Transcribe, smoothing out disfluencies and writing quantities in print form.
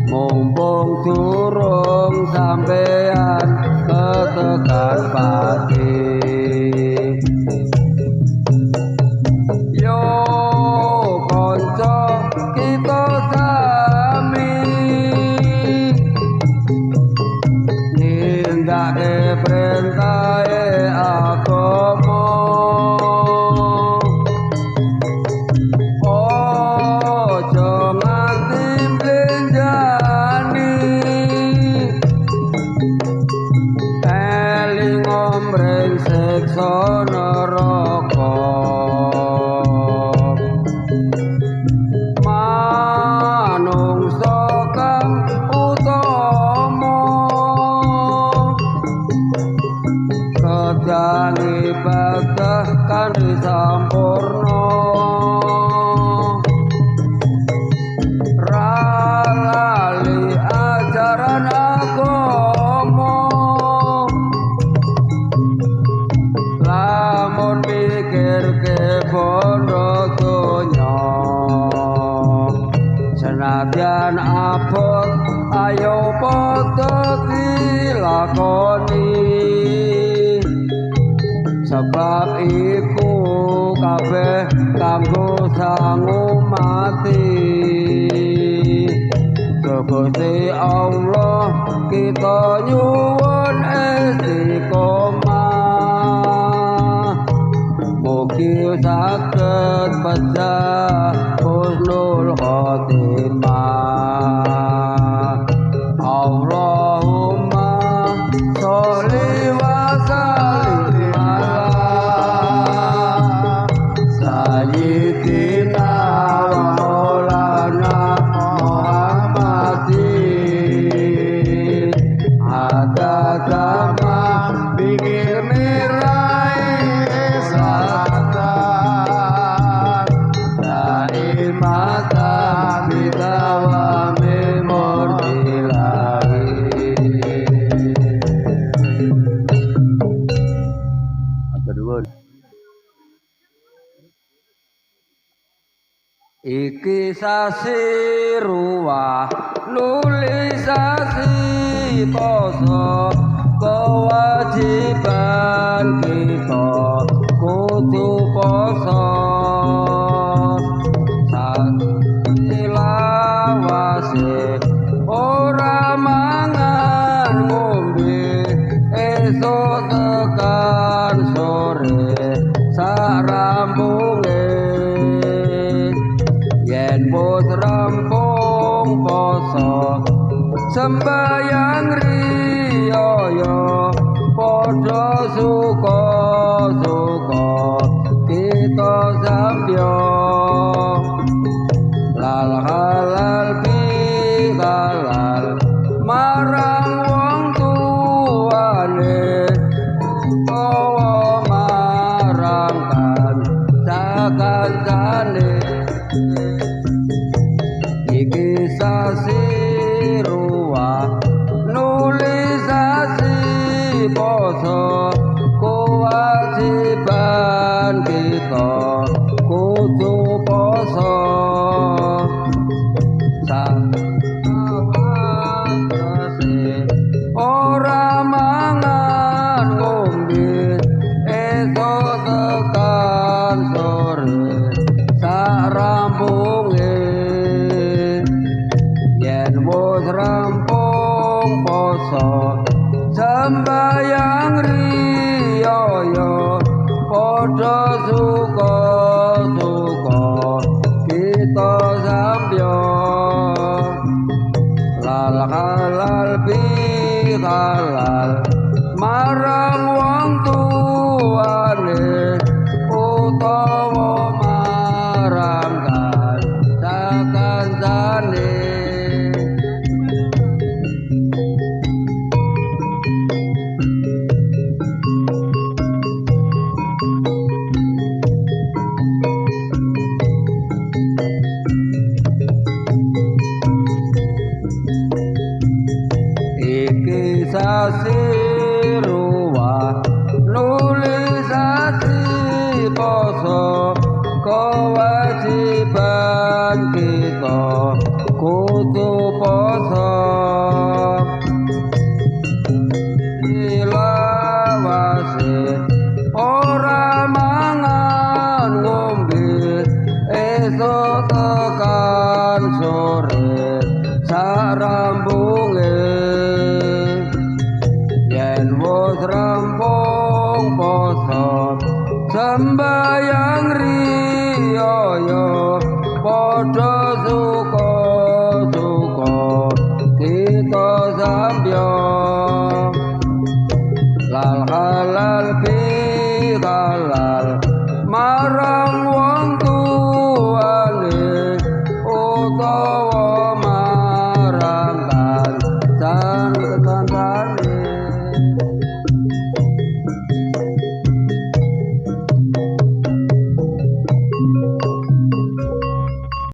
Mumpung durung sampean ketekan pati. Yo kanca kita sami nindakake perintahe agama. Aja nganti mlenjani, eling mring siksa neraka. Manungsa kang utama kedah ibadah kanthi sampurna. Ra lali ajaran agama, lamun mikirke bondo donya. Senadyan abot ayo padha dilakoni, sebab iku kabeh kanggo sangu mati. Gusti Allah kita nyuwun istiqomah, mugi saged pecah husnul khotimah. Allahumma sholli wa sallim ala sayyidina wa maulana Muhammadin adada ma bigil mirai selatan daimatan bidawami murtilahi. Iki sasi ruwah nulis sasi poso, kewajiban kita kudu poso. Silawase ora mangan ngombe, esuk tekan sore sarampunge. Yen wis rampung poso sembayang riyaya, padha suka-suka kita sambya. Lal halal bi halal marang wong tuane, utawa marang kanca-kancane. Iki sasi ruwah nulis sasi poso, kewajiban kita kudu poso. Sawase ora mangan ngombe, esuk tekan sore sarampunge. Yen wis rampung poso sembayang riyaya, padha suka-suka kita sambya. Lal halal bi halal marang wong tuane, utawa marang kanca-kancane. Iki sasi ruwah nulis sasi poso, kewajiban kita kudu poso. Ilawase ora mangan ngombe esuk tekan sore sarambunge. Yen wis rampung poso sembayang riyaya padha suka-suka.